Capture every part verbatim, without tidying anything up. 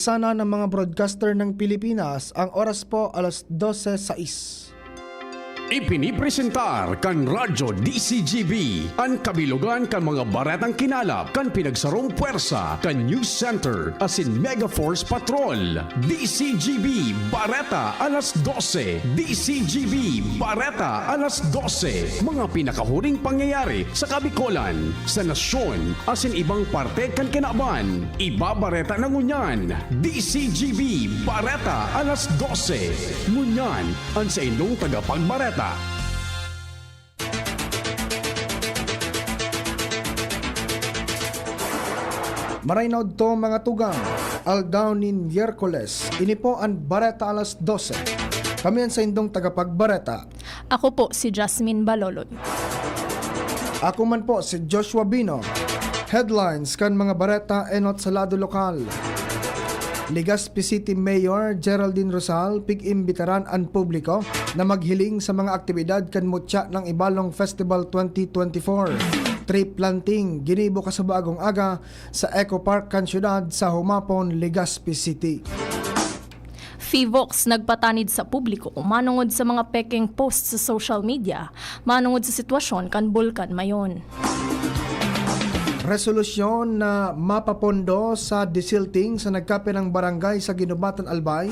Sana ng mga broadcaster ng Pilipinas, ang oras po alas dose sais. Ipinipresentar kan Radyo D C G B an kabilogan kan mga baretang kinalap kan pinagsarong pwersa kan News Center asin Mega Force Patrol. D C G B Bareta alas dose. D C G B Bareta alas dose. Mga pinakahuring pangyayari sa Kabikolan, sa nasyon, asin ibang parte kan kinaban. Ibabareta na ngunyan, D C G B Bareta alas dose. Ngunyan, an saindong tagapagbareta. Maray na udto, mga tugang, aldaw nin Miyerkules, ini po an Bareta alas dose. Kami an saindong tagapagbareta. Ako po si Jasmine Baloloy. Ako man po si Joshua Bino. Headlines kan mga bareta enot sa lado lokal. Legazpi City Mayor Geraldine Rosal pig-imbitaran an publiko na maghiling sa mga aktibidad kan mutya ng Ibalong Festival twenty twenty-four. Tree planting ginibo kasubagong aga sa Eco Park kan syudad sa Humapon, Legazpi City. Fivox nagpatanid sa publiko manongod sa mga pekeng post sa social media manongod sa sitwasyon kan Bulkan Mayon. Resolusyon na mapapondo sa desilting sa nagkapirang barangay sa Guinobatan, Albay,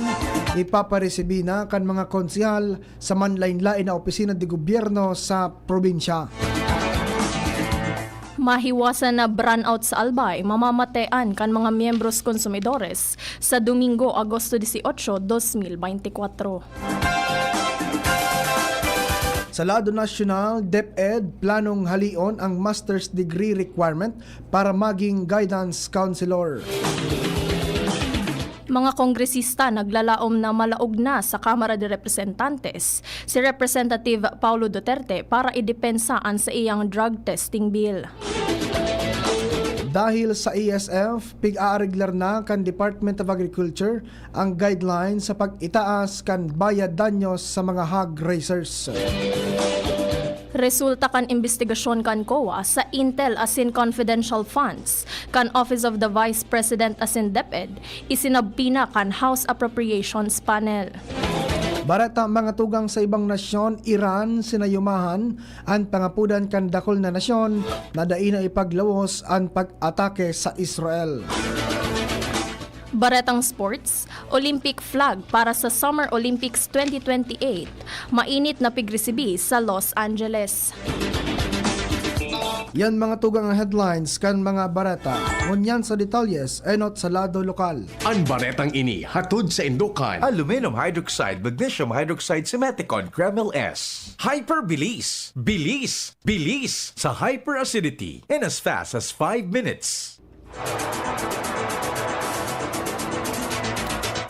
ipaparesibi na kan mga konsehal sa manlaen-laen na opisina de gobyerno sa probinsya. Mahiwasan na brownout sa Albay, mamamatean kan mga miyembros konsumidores sa Domingo, Agosto dieciocho, dos mil beintikwatro. Sa lado nasyonal, DepEd planong halion ang master's degree requirement para maging guidance counselor. Mga kongresista naglalaom na malaog na sa Kamara de Representantes si Representative Paulo Duterte para idepensa an saiyang drug testing bill. Dahil sa E S F, pig-aareglar na kan Department of Agriculture ang guidelines sa pag-itaas kan bayad danyos sa mga hog raisers. Resulta kan imbestigasyon kan COA sa intel asin confidential funds kan Office of the Vice President asin DepEd, isinabpi na kan House Appropriations Panel. Bareta, mga tugang, sa ibang nasyon, Iran, sinayumahan an pangapodan kan dakul na nasyon na dai na ipaglawos an pag-atake sa Israel. Baretang sports, Olympic flag para sa Summer Olympics twenty twenty-eight, mainit na pigresibi sa Los Angeles. Yan, mga tugang, ang headlines kan mga bareta. Ngunyan sa detalyes, enot sa lado lokal. An baretang ini hatod saindo kan Aluminum hydroxide, magnesium hydroxide, Simethicone, Kremil S. Hyperbilis, bilis, bilis sa hyperacidity in as fast as five minutes.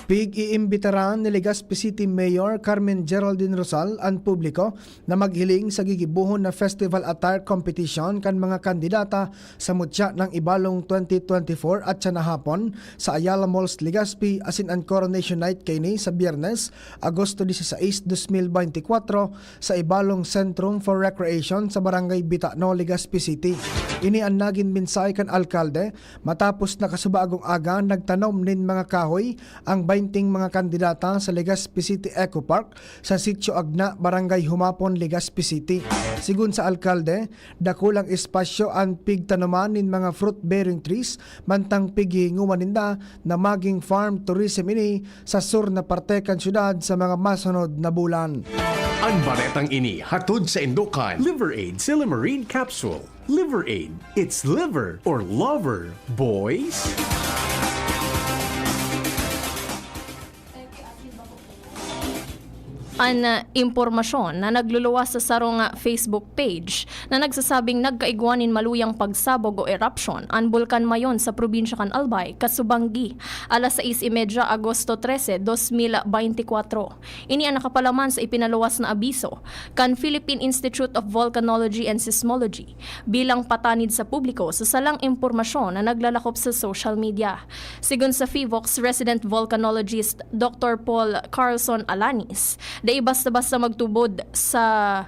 Pig-iimbitaran ni Legazpi City Mayor Carmen Geraldine Rosal an publiko na maghiling sa gigibohon na festival attire competition kan mga kandidata sa mutya ng Ibalong twenty twenty-four at siya na hapon sa Ayala Malls, Legazpi, asin an Coronation Night kaini sa Biyernes, Agosto dieciséis, dos mil beintikwatro, sa Ibalong Centrum for Recreation sa Barangay Bitano, Legazpi City. Ini an nagin mensahe kan alkalde matapos na kasubagong aga nagtanom nin mga kahoy ang baynting mga kandidata sa Legazpi City Eco Park sa Sitio Agna, Barangay Humapon, Legazpi City. Sigon sa alkalde, dakulang espasyo an pigtanoman nin mga fruit-bearing trees, mantang pighihingoman ninda na maging farm tourism ini sa sur na parte kan syudad sa mga masunod na bulan. An baretang ini hatod saindo kan Liver Aid Silymarin Capsule. Liver Aid, it's liver or lover, boys! An, ah, impormasyon na nagluluwas sa sarong, ah, Facebook page na nagsasabing nagkaigwa nin maluyang pagsabog o eruption an Bulkan Mayon sa probinsya kan Albay, kasubanggi alas sais y media, Agosto trese, dos mil beintikwatro. Ini an nakapalaman sa ipinaluwas na abiso kan Philippine Institute of Volcanology and Seismology bilang patanid sa publiko sa salang impormasyon na naglalakop sa social media. Sigon sa Fivox resident volcanologist Doktor Paul Carlson Alanis, dai basta-basta magtubod sa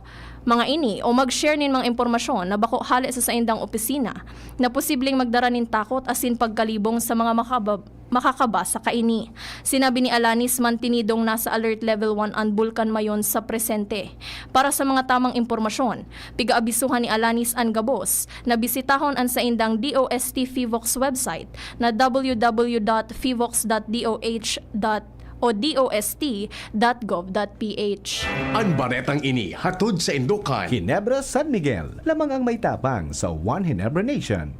mga ini o mag-share nin mga impormasyon na bako hale sa saindang opisina na posibleng magdara nin takot asin pagkalibong sa mga makabab-, makakabasa kaini. Sinabi ni Alanis, mantinidong nasa Alert Level one an Bulkan Mayon sa presente. Para sa mga tamang impormasyon, pigaabisuhan ni Alanis an gabos na bisitahon an saindang D O S T Fivox website na w w w dot fivox dot d o h dot o d o s t dot gov dot p h. An baretang ini hatod saindo kan Ginebra San Miguel, lamang ang may tapang sa One Ginebra Nation.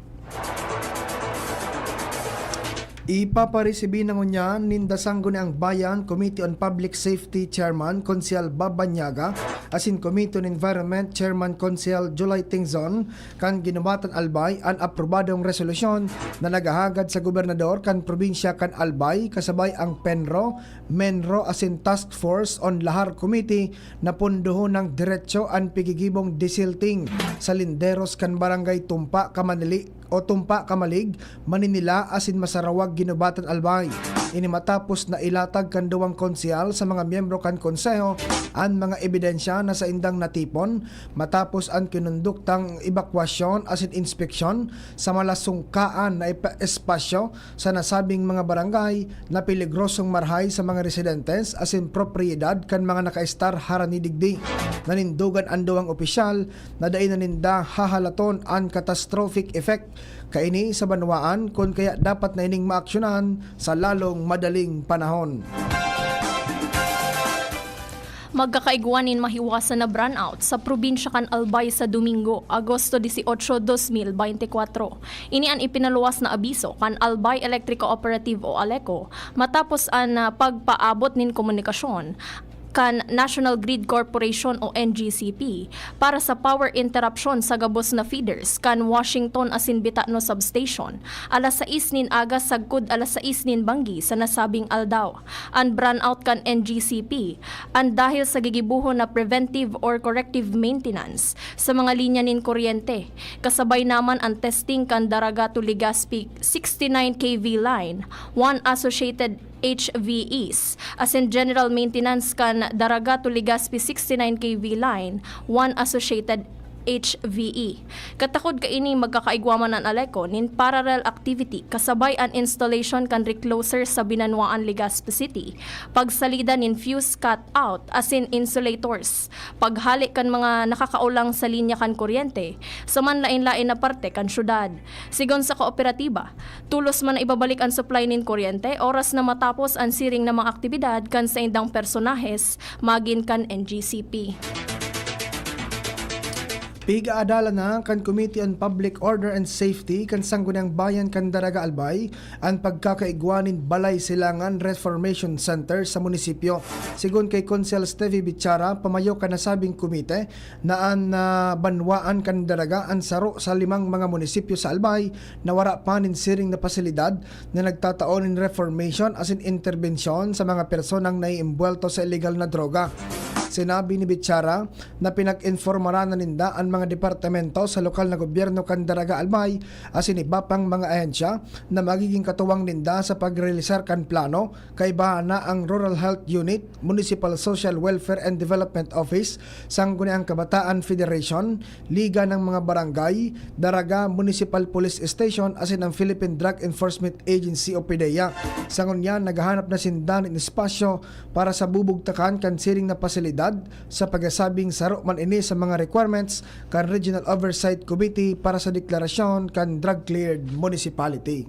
Ipaparesibi na ngunyan nin Sangguniang Bayan Committee on Public Safety Chairman Konsehal Bab Banyaga asin Committee on Environment Chairman Konsehal July Tingzon kan Guinobatan Albay an aprobadong resolusyon na naghahagad sa gobernador kan probinsya kan Albay kasabay ang PENRO, MENRO asin Task Force on Lahar Committee na pondohon ng diretso an pigigibong desilting sa linderos kan Barangay Tumpa Kamanili o Tumpa Kamalig, Maninila asin Masarawag, Guinobatan Albay. Ini matapos na ilatag kan duwang konsehal sa mga miyembro kan konseho an mga ebidensya na saindang natipon matapos an kinonduktang ebakwasyon asin inspeksyon sa malasungkaan na ipa-, espasyo sa nasabing mga barangay na peligrosong marhay sa mga residentes asin propriyedad kan mga nakaestar harani digdi. Nanindogan an duwang opisyal na dai na ninda hahalaton an catastrophic effect kaini sa banwaan, kun kaya dapat na ining maaksyonan sa lalong madaling panahon. Magkakaigwa nin mahiwasan na brownout sa probinsya kan Albay sa Domingo, Agosto dieciocho, dos mil beintikwatro. Ini an ipinaluwas na abiso kan Albay Electric Cooperative o ALECO matapos an, ah, pagpaabot nin komunikasyon kan National Grid Corporation o N G C P para sa power interruption sa gabos na feeders kan Washington asin Bitano Substation, alas sais nin aga sagkod alas sais nin banggi sa nasabing aldaw. An brownout kan N G C P an dahil sa gigibohon na preventive or corrective maintenance sa mga linya nin kuryente, kasabay naman an testing kan Daraga to Legazpi sixty-nine K V line, one associated H V Es, asin general maintenance kan Daraga to Legazpi sixty-nine K V line, one associated H V E. Katakod kaini, magkakaigwa man an ALECO nin parallel activity kasabay an installation kan recloser sa Binanwaan, Legazpi City, pagsalida nin fuse cut out asin insulators, paghale kan mga nakakaolang sa linya kan kuryente sa manlaen-laen na parte kan syudad. Sigon sa kooperatiba, tolos man na ibabalik an supply nin kuryente oras na matapos an siring na mga aktibidad kan saindang personahes magin kan N G C P. Pigaadalan na kan Committee on Public Order and Safety kan Sangguniang Bayan kan Daraga Albay an pagkakaigwa nin Balay Silangan Reformation Center sa munisipyo. Sigon kay Konsehal Stevie Bichara, pamayo kan nasabing komite, na an, ah, banwaan kan Daraga an saro sa limang mga munisipyo sa Albay na wara pa nin siring na pasilidad na nagtatao nin reformation asin interbensyon sa mga personang naiimbuwelto sa iligal na droga. Sinabi ni Bichara na pinag-informaran na ninda an mga departamento sa lokal na gobyerno kan Daraga Albay asin iba pang mga ahensya na magiging katuwang ninda sa pagrealisar kan plano, kaiba na ang Rural Health Unit, Municipal Social Welfare and Development Office, Sangguniang Kabataan Federation, Liga ng mga Barangay, Daraga Municipal Police Station asin ang Philippine Drug Enforcement Agency o PDEA. Sa ngunyan, naghahanap na sinda nin espasyo para sa bubugtakan kan siring na pasilidad, sa pagsasabing saro man ini sa mga requirements kan Regional Oversight Committee para sa deklarasyon kan drug-cleared municipality.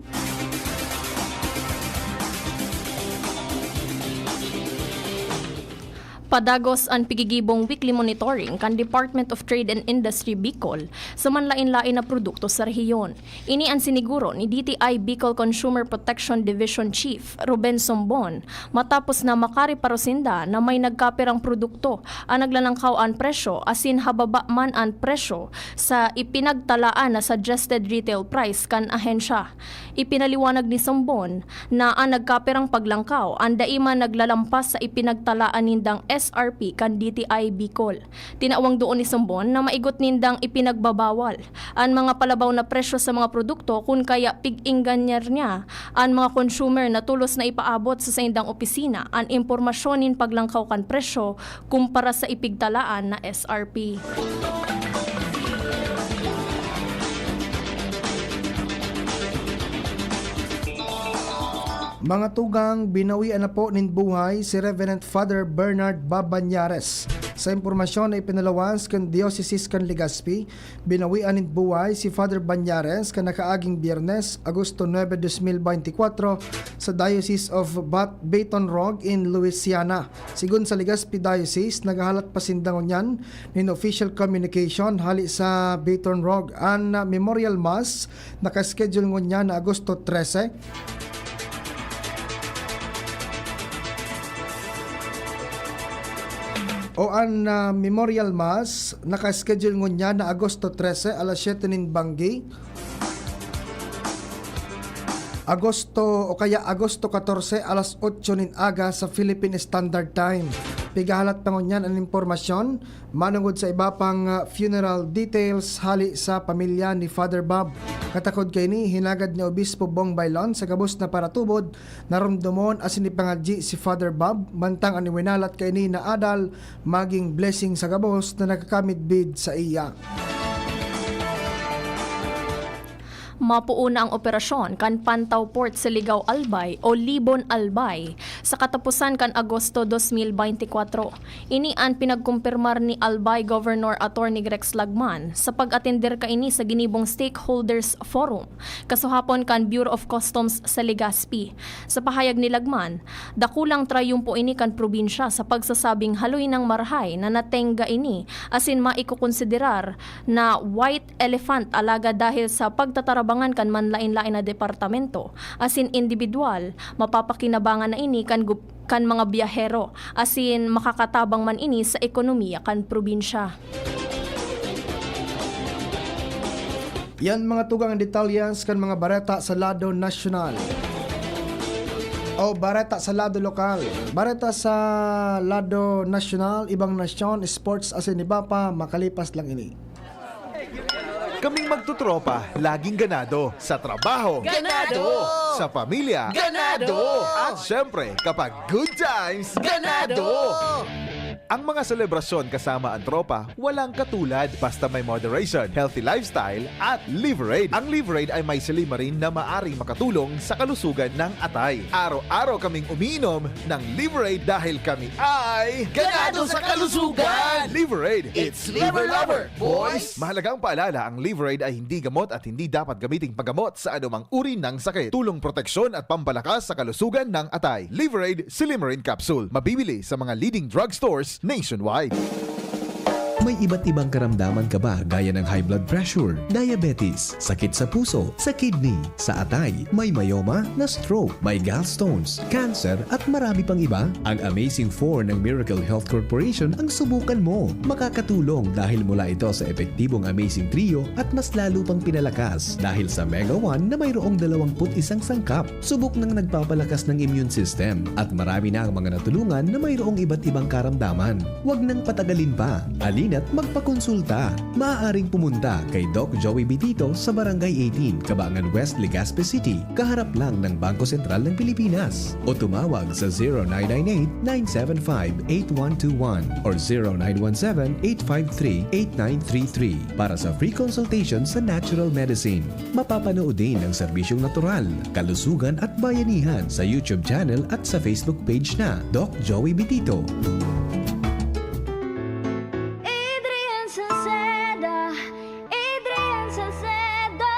Padagos an pigigibong weekly monitoring kan Department of Trade and Industry Bicol sa manlaen-laen na produkto sa rehiyon. Ini an siniguro ni D T I Bicol Consumer Protection Division Chief Ruben Sombon matapos na makareparo sinda na may nagkapirang produkto an naglalangkaw an presyo asin hababa man an presyo sa ipinagtalaan na suggested retail price kan ahensya. Ipinaliwanag ni Sombon na an nagkapirang paglangkaw an dai man naglalampas sa ipinagtalaan nindang S R P kan D T I Bicol. Tinawang doon ni Sombon na maigot nindang ipinagbabawal an mga palabaw na presyo sa mga produkto kun kaya pig-enganar niya an mga consumer na tolos na ipaabot sa saindang opisina an impormasyon nin paglangkaw kan presyo kumpara sa ipigtalaan na S R P. Mga tugang, binawian na po nin buhay si Reverend Father Bernard Bab Bañares. Sa impormasyon na ipinalawas kan Diocese kan Legazpi, binawian nin buhay si Father Bañares kan nakaaging Biyernes, Agosto nuebe, dos mil beintikwatro, sa Diocese of Bat-, Baton Rouge in Louisiana. Sigon sa Legazpi Diocese, naghahalat pa sinda ngunyan nin official communication hali sa Baton Rouge. An, ah, Memorial Mass naka-schedule ngunyan na Agosto trese. O an, ah, Memorial Mass naka-schedule ngunyan na Agosto trese, alas siyete nin banggi. Agosto o kaya Agosto katorse, alas otso nin aga sa Philippine Standard Time. Pighahalat pa ngunyan an impormasyon manongod sa iba pang, ah, funeral details hali sa pamilya ni Father Bob. Katakod kaini, hinagad ni Obispo Bong Bailon sa gabos na paratubod na romdomon asin ipangadyi si Father Bob, mantang an iwinalat kaini na adal magin blessing sa gabos na nagkakamidbid saiya. Mapoon na ang operasyon kan Pantaw Port sa Ligao Albay o Libon Albay sa kataposan kan Agosto dos mil beintikwatro. Ini an pinagkumpirmar ni Albay Governor Attorney Grex Lagman sa pag-atender kaini sa ginibong Stakeholders Forum, kasuhapon kan Bureau of Customs sa Legazpi. Sa pahayag ni Lagman, dakulang trayumpo ini kan probinsya sa pagsasabing haloy nang marahay na natengga ini asin maikokonsiderar na white elephant, alagad dahil sa pagtatarabangan kan manlaen-laen na departamento asin indibidwal, mapapakinabangan na ini kan gup-, kan mga biyahero, asin makakatabang man ini sa ekonomiya kan probinsya. Yan mga tugang an detalyes kan mga bareta sa lado nasyonal. O bareta sa lado lokal. Bareta sa lado nasyonal, ibang nasyon, sports asin iba pa, makalipas lang ini. Kaming magtotropa, laging ganado. Sa trabaho, ganado. Sa pamilya, ganado. At syempre, kapag good times, ganado. Ang mga selebrasyon kasama ang tropa, walang katulad. Basta may moderation, healthy lifestyle, at Liverade. Ang Liverade ay may silymarin na maaring makatulong sa kalusugan ng atay. Araw-araw kaming umiinom ng Liverade dahil kami ay ganado sa kalusugan! Liverade, it's Liver Lover, boys! Mahalagang paalala, ang Liverade ay hindi gamot at hindi dapat gamiting panggamot sa anumang uri ng sakit. Tulong, proteksyon at pampalakas sa kalusugan ng atay. Liverade Silymarin Capsule. Mabibili sa mga leading drugstores nationwide. May iba't ibang karamdaman ka ba, gaya ng high blood pressure, diabetes, sakit sa puso, sa kidney, sa atay, may myoma, na-stroke, may gallstones, cancer, at marami pang iba? Ang Amazing Four ng Miracle Health Corporation ang subukan mo. Makakatulong dahil mula ito sa epektibong Amazing Trio at mas lalo pang pinalakas dahil sa Mega One na mayroong dalawampu't isang sangkap. Subok nang nagpapalakas ng immune system at marami na ang mga natulungan na mayroong iba't ibang karamdaman. Huwag nang patagalin pa. Halina't magpakonsulta. Maaaring pumunta kay Doc Joey Bitito sa Barangay eighteen, Cabangan West, Legazpi City, kaharap lang ng Bangko Sentral ng Pilipinas. O tumawag sa zero nine nine eight, nine seven five, eight one two one or zero nine one seven, eight five three, eight nine three three para sa free consultation sa natural medicine. Mapapanood din ang serbisyong natural, kalusugan at bayanihan sa YouTube channel at sa Facebook page na Doc Joey Bitito. Adrian Salceda, Adrian Salceda.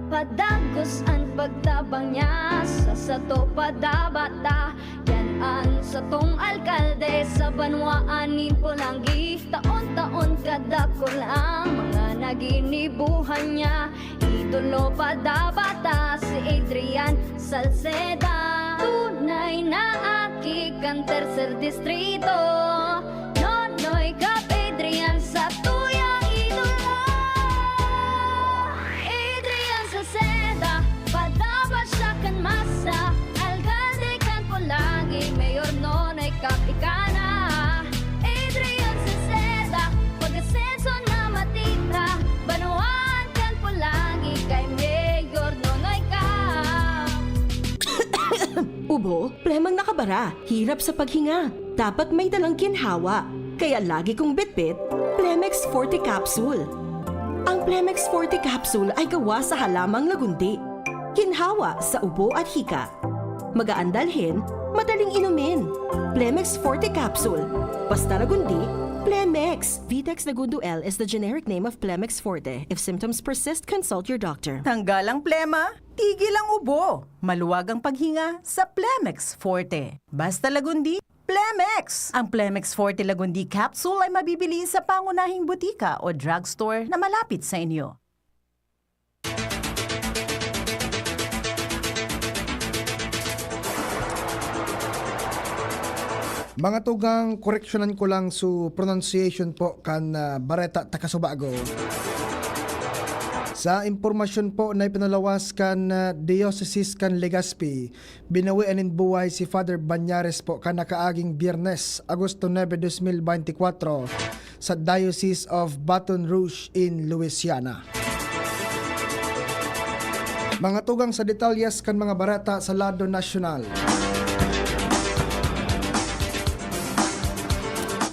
Padagos an pagtabang niya, sa sato padabata. Yan an satong alkalde sa banwaan nin Polangui. Taon-taon kadakul ang mga naginibuhan niya. Idolo padabata si Adrian Salceda. Tunay na aki kan Tercer Distrito. Nonoy Cap Adrian, satuyang idolo. Adrian Salceda, padaba siya kan masa. Alkalde Bo, plemang nakabara, hirap sa paghinga. Dapat may dalang ginhawa. Kaya lagi kong bitbit, Plemex Forte Capsule. Ang Plemex Forte Capsule ay gawa sa halamang lagundi. Ginhawa sa ubo at hika. Magaan dalhin, madaling inumin. Plemex Forte Capsule. Basta lagundi, Plemex. Vitex Lagundo L is the generic name of Plemex Forte. If symptoms persist, consult your doctor. Tanggal ang plema, tigil ang ubo. Maluwag ang paghinga sa Plemex Forte. Basta lagundi, Plemex! Ang Plemex Forte Lagundi Capsule ay mabibili sa pangunahing butika o drugstore na malapit sa inyo. Mga tugang, koreksyonan ko lang su pronunciation po kan, ah, bareta ta kasubago. Sa impormasyon po na ipinalawas kan, ah, Diocese kan Legazpi, binawian nin buhay si Father Bañares po kan nakaaging Biyernes, Agosto nuebe, dos mil beintikwatro, sa Diocese of Baton Rouge in Louisiana. Mga tugang sa detalyes kan mga bareta sa lado nasyonal.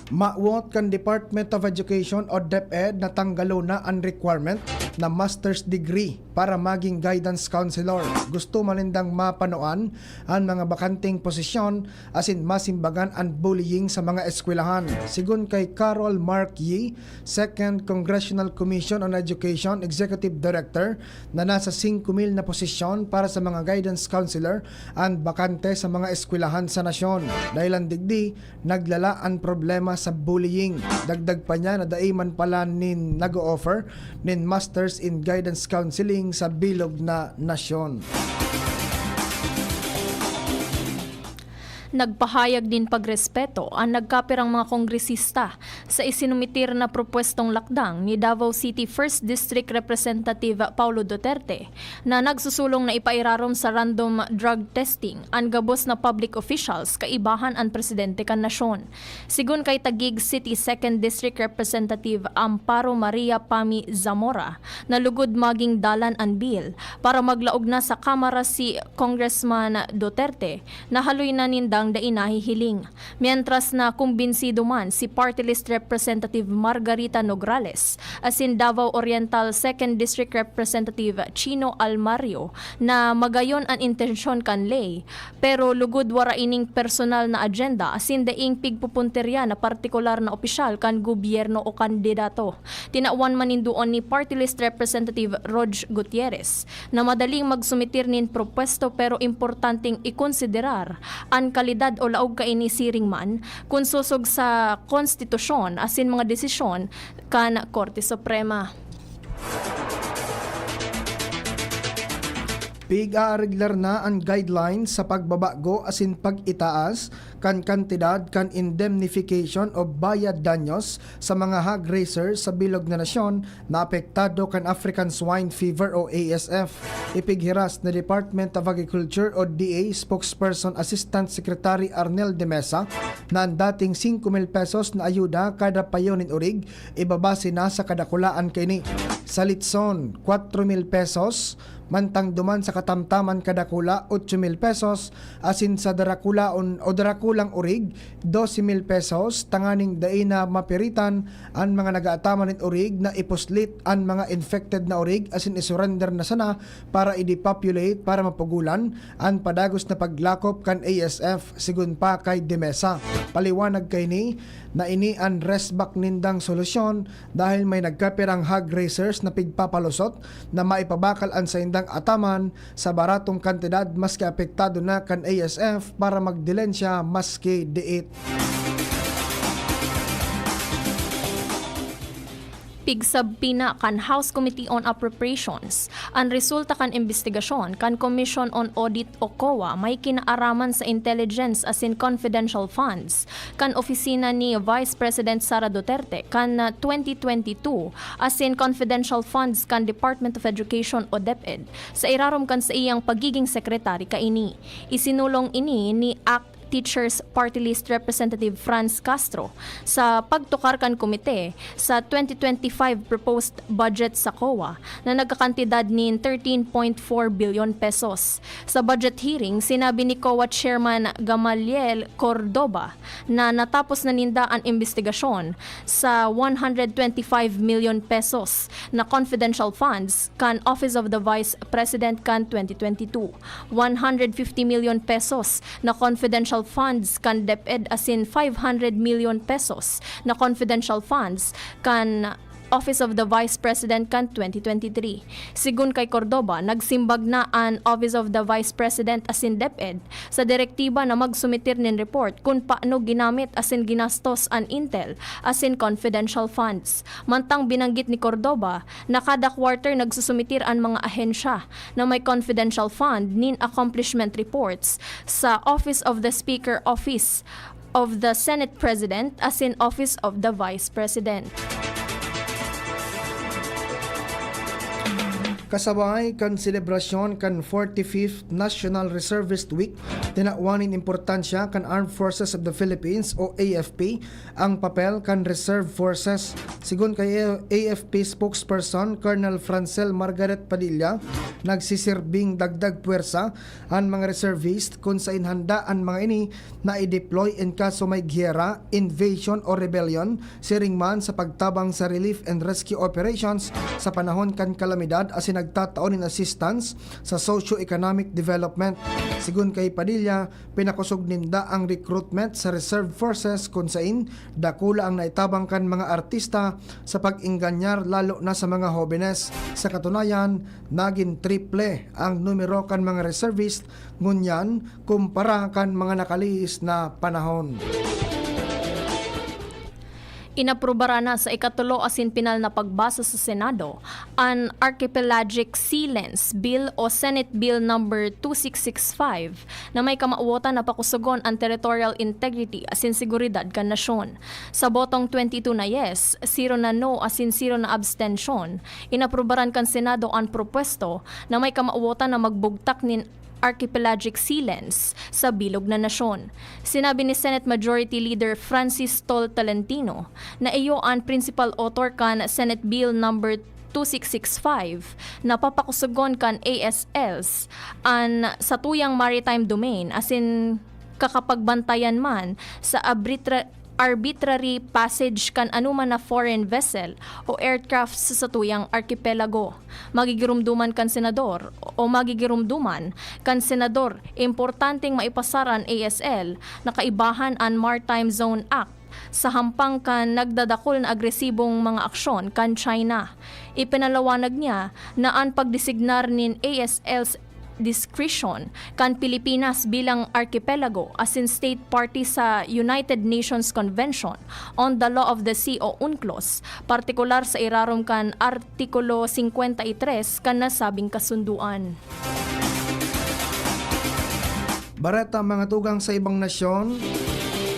Mawot kan Department of Education o DepEd na tanggalon na an requirement na master's degree para maging guidance counselor. Gusto man nindang mapanuan an mga bakanteng posisyon asin masimbagan an bullying sa mga eskwelahan. Sigon kay Carol Mark Yee, Second Congressional Commission on Education Executive Director, na nasa singko mil na posisyon para sa mga guidance counselor an bakante sa mga eskwelahan sa nasyon. Dahilan digdi, naglala an problema sa bullying. Dagdag pa niya na dai man pala nin nag-o-offer nin Masters in Guidance Counseling sa bilog na nasyon. Nagpahayag nin pagrespeto an nagkapirang mga kongresista sa isinumitir na propwestong lakdang ni Davao City First District Representative Paulo Duterte na nagsusulong na ipairarom sa random drug testing an gabos na public officials kaibahan an presidente kan nasyon. Sigon kay Taguig City Second District Representative Amparo Maria Pami Zamora, na lugod maging dalan an bill para maglaog na sa Kamara si Congressman Duterte, na haloy na nindang dai nahihiling. Mientras na kumbinsido man si Party List Representative Margarita Nograles asin Davao Oriental Second District Representative Chino Almario na magayon an intensyon kan ley, pero lugod wara ining personal na agenda asin daing pigpupuntirya na partikular na opisyal kan gobyerno o kandidato. Tinawan man nin duon ni Party List Representative Rog Gutierrez na madaling magsumitir nin propwesto, pero importanteng ikonsiderar an kalidad o laog kaini siring man kun sosog sa konstitusyon asin mga desisyon kan Korte Suprema. Pig-aareglar na an guidelines sa pagbabago asin pag-itaas kan kantidad kan indemnification o bayad danyos sa mga hog raisers sa bilog na nasyon na apektado kan African Swine Fever o A S F. Ipighiras ni Department of Agriculture o D A Spokesperson Assistant Secretary Arnel de Mesa na an dating singko mil pesos na ayuda kada payo nin orig, ibabase na sa kadakulaan kaini. Sa litson, kwatro mil pesos, mantang duman sa katamtaman kadakula, otso mil pesos, asin sa darakulaon o darakulang orig, dose mil pesos, tanganing dai na mapiritan an mga nag-aataman nin orig na ipuslit an mga infected na orig asin isurrender na sana para i-depopulate para mapugolan an padagos na paglakop kan A S F, sigon pa kay De Mesa. Paliwanag kaini na ini an resbak nindang solusyon dahil may nagkapirang hog raisers na pigpapalusot na maipabakal an saindang ataman sa baratong kantidad maski apektado na kan A S F para magdilensya maski diit. Pigsabpina kan House Committee on Appropriations an resulta kan imbestigasyon kan Commission on Audit o COA may kinaaraman sa intelligence asin confidential funds kan opisina ni Vice President Sara Duterte kan twenty twenty-two asin confidential funds kan Department of Education o DepEd sa irarom kan saiyang pagiging sekretary kaini. Isinulong ini ni Act Teachers Party List Representative Franz Castro sa pagtukar kan komite sa twenty twenty-five proposed budget sa COA na nagkakantidad nin thirteen point four billion pesos. Sa budget hearing, sinabi ni COA Chairman Gamaliel Cordoba na natapos na ninda an imbestigasyon sa one hundred twenty-five million pesos na confidential funds kan Office of the Vice President kan twenty twenty-two, one hundred fifty million pesos na confidential funds kan DepEd asin five hundred million pesos na confidential funds kan Office of the Vice President kan twenty twenty-three. Sigon kay Cordoba, nagsimbag na an Office of the Vice President asin DepEd sa direktiba na magsumitir nin report kun paano ginamit asin ginastos an intel asin confidential funds. Mantang binanggit ni Cordoba na kada quarter nagsusumitir an mga ahensya na may confidential fund nin accomplishment reports sa Office of the Speaker, Office of the Senate President asin Office of the Vice President. Kasabay kan selebrasyon kan forty-fifth National Reservist Week, tinawan nin importansya kan Armed Forces of the Philippines o A F P ang papel kan Reserve Forces. Sigon kay A F P spokesperson Colonel Francel Margaret Padilla, nagsisirbing dagdag puwersa an mga reservist kun sain handa an mga ini na i-deploy in kaso may giyera, invasion o rebellion, siring man sa pagtabang sa relief and rescue operations sa panahon kan kalamidad asin nagtatao nin assistance sa socio-economic development. Sigon kay Padilla, pinakosog ninda ang recruitment sa reserve forces kun sain dakula ang naitabang kan mga artista sa pag-ingganyar, lalo na sa mga hobenes. Sa katunayan, nagin triple ang numero kan mga reservist ngunyan kumpara kan mga nakalihis na panahon. Inaprubaran na sa ikatulo asin pinal na pagbasa sa Senado an Archipelagic Sea Lens Bill o Senate Bill Number two six six five na may kamawotan na pakusogon an territorial integrity asin seguridad kan nasyon. Sa botong twenty-two na yes, zero na no asin zero na abstensyon, inaprubaran kan Senado an propwesto na may kamawotan na magbugtak nin archipelagic sea lens sa bilog na nasyon. Sinabi ni Senate Majority Leader Francis Tol Tolentino na iyo an principal author kan Senate Bill Number two six six five na papakusogon kan A S Ls an satuyang maritime domain asin kakapagbantayan man sa arbitra- arbitrary passage kan anoman na foreign vessel o aircraft sa satuyang arkipelago. Magigirumduman kan senador o magigirumduman kan senador, importanteng maipasar an A S L na kaibahan an Maritime Zone Act sa hampang kan nagdadakul na agresibong mga aksyon kan China. Ipinalawanag niya na an pagdesignar nin A S L's discretion kan Pilipinas bilang arkipelago asin state party sa United Nations Convention on the Law of the Sea o UNCLOS, partikular sa irarom kan Artikulo singkwenta y tres kan nasabing kasunduan. Bareta, mga tugang sa ibang nasyon.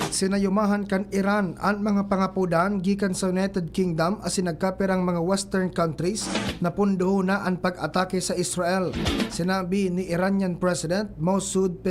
Sinayumahan kan Iran an mga pangapodan gikan sa United Kingdom asin nagkapirang mga Western countries na pundohon na an pag-atake sa Israel. Sinabi ni Iranian President Masoud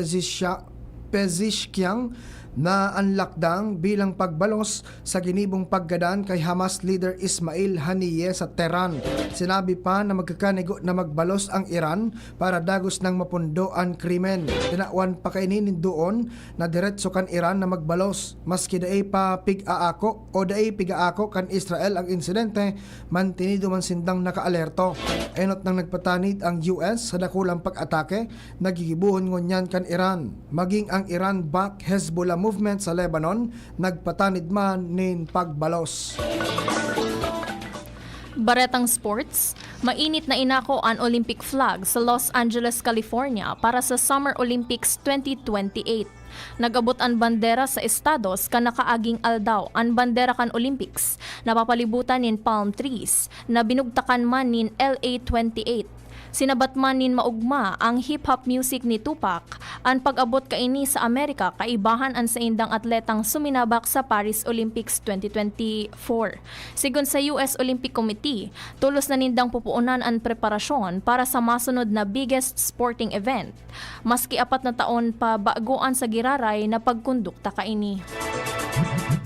Pezeshkian na an lakdang bilang pagbalos sa ginibong paggadan kay Hamas leader Ismail Haniyeh sa Tehran. Sinabi pa na magkakanigo na magbalos ang Iran para dagos nang mapundo an krimen. Tinawan pa kaini nin duon na diretso kan Iran na magbalos. Maski dai pa pig-aako o dai pig-aako kan Israel ang insidente, mantinido man sindang nakaalerto. Enot nang nagpatanid ang U S sa dakulang pag-atake na gigibohon ngunyan kan Iran. Maging ang Iran-backed Hezbollah movement sa Lebanon nagpatanid man nin pagbalos. Baretang sports, mainit na inako an Olympic flag sa Los Angeles, California para sa Summer Olympics twenty twenty-eight. Nag-abot an bandera sa estados kan nakaaging aldaw. An bandera kan Olympics napapalibutan nin palm trees na binugtakan man nin L A twenty-eight. Sinabat man nin maogma ang hip-hop music ni Tupac An pag-abot kaini sa Amerika kaibahan an saindang atletang suminabak sa Paris Olympics twenty twenty-four. Sigon sa U S Olympic Committee, tolos na nindang pupuonan an preparasyon para sa masunod na biggest sporting event, maski apat na taon pa bago an sa giraray na pagkondukta kaini.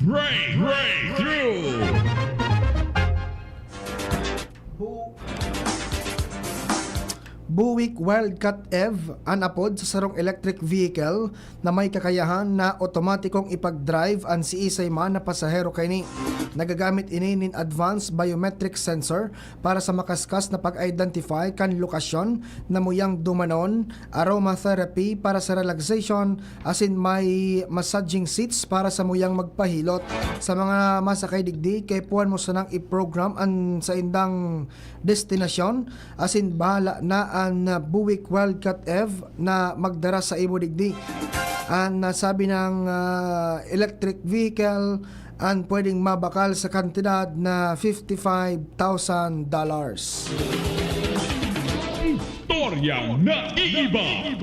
Breakthrough! Bu- Buick Wildcat E V an apod sa sarong electric vehicle na may kakayahan na otomatikong ipag-drive an siisay man na pasahero kaini. Nagagamit ini nin advanced biometric sensor para sa makaskas na pag-identify kan lokasyon na muyang dumanon, aromatherapy para sa relaxation, asin may massaging seats para sa muyang magpahilot. Sa mga masakay digdi, kaipuhan mo sanang i-program an saindang destinasyon, asin bahala na an Buick Wildcat E V na magdara sa imo digdi. An nasabi ng ah, electric vehicle an pwedeng mabakal sa kantidad na fifty-five thousand dollars. Istoryang naiiba.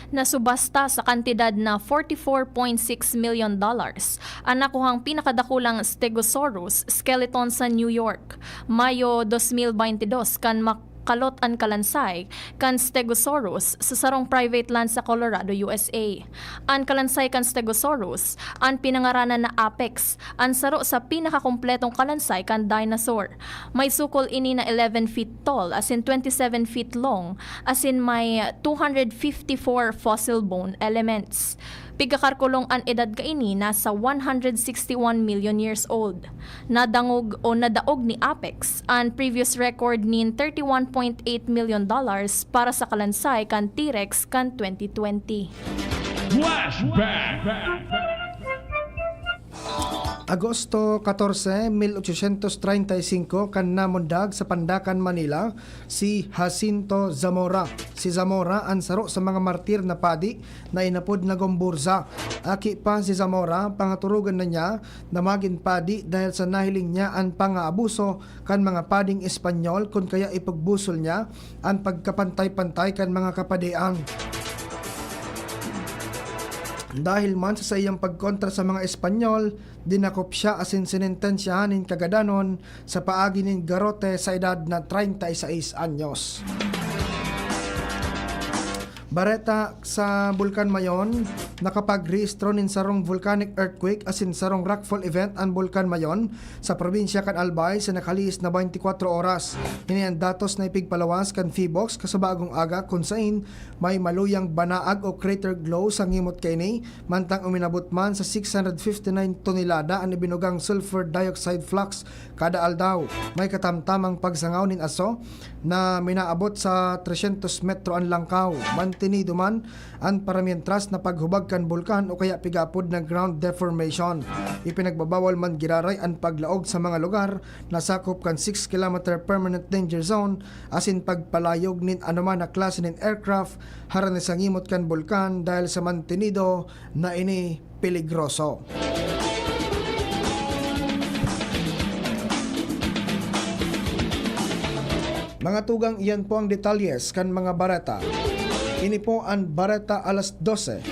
Nasubasta sa kantidad na forty-four point six million dollars an nakuhang pinakadakulang Stegosaurus skeleton sa New York, Mayo dos mil baynte dos, kan makalot an kalansay kan Stegosaurus sa sarong private land sa Colorado, U S A. An kalansay kan Stegosaurus, an pinangaranan na Apex, an saro sa pinakakompletong kalansay kan dinosaur. May sukol ini na eleven feet tall asin twenty-seven feet long, asin may two hundred fifty-four fossil bone elements. Pigkakarkulong an edad kaini nasa one hundred sixty-one million years old. Nadangog o nadaog ni Apex an previous record nin thirty-one point eight million dollars para sa kalansay kan T-Rex kan twenty twenty. Flashback! Agosto katorse, mil ochosyentos treinta y singko, kan namundag sa Pandacan, Manila, si Jacinto Zamora. Si Zamora an saro sa mga martir na padi na inapod na Gomburza. Aki pa si Zamora, pangaturugan na niya na magin padi dahil sa nahiling niya an pangaabuso kan mga pading Espanyol kun kaya ipagbusol niya an pagkapantay-pantay kan mga kapadean. Dahil man sa saiyang pagkontra sa mga Espanyol, dinakop siya asin sinentensyahan nin kagadanon sa paagi nin garote sa edad na treinta y seis anyos. Bareta sa Bulkan Mayon, nakapagrehistro nin sarong volcanic earthquake asin sarong rockfall event an Bulkan Mayon sa probinsya kan Albay sa nakalihis na baynti kwatro oras. Ini an datos na ipigpalawas kan PHIVOLCS kasabagong aga, kun sain may maluyang banaag o crater glow sa ngimot kaini, mantang uminabot man sa six hundred fifty-nine tonelada an ibinugang sulfur dioxide flux kada aldaw. May katamtamang pagsangaw nin aso na minaabot sa tresyentos metro an langkaw. Mantinido man an paramientras na paghubag kan bulkan o kaya pigaapod na ground deformation. Ipinagbabawal man giraray an paglaog sa mga lugar na sakop kan six kilometer permanent danger zone asin pagpalayog nin anoman na klase nin aircraft harani sa ngimot kan bulkan dahil sa mantinido na ini peligroso. Mga tugang, iyan po ang detalyes kan mga bareta. Ini po an Bareta Alas Dose.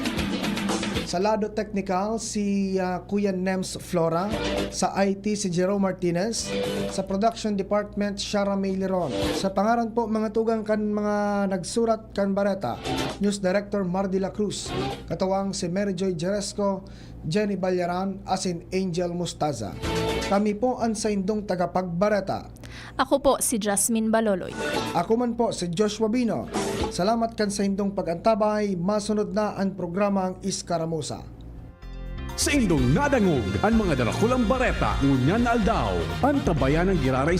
Sa lado teknikal, si ah, Kuya Nems Flora. Sa I T, si Jerome Martinez. Sa production department, Shara May Liron. Sa pangaran po, mga tugang, kan mga nagsurat kan bareta, News Director Mar de la Cruz, katuwang si Mary Joy Jeresco, Jenny Ballaran, asin Angel Mustaza. Kami po an saindong tagapagbareta. Ako po si Jasmine Baloloy. Ako man po si Joshua Bino. Salamat kan saindong pag-antabay. Masunod na an programang Iskaramusa. Saindong nadangog an mga darakulang bareta ngunyan na aldaw. Antabayan an giraray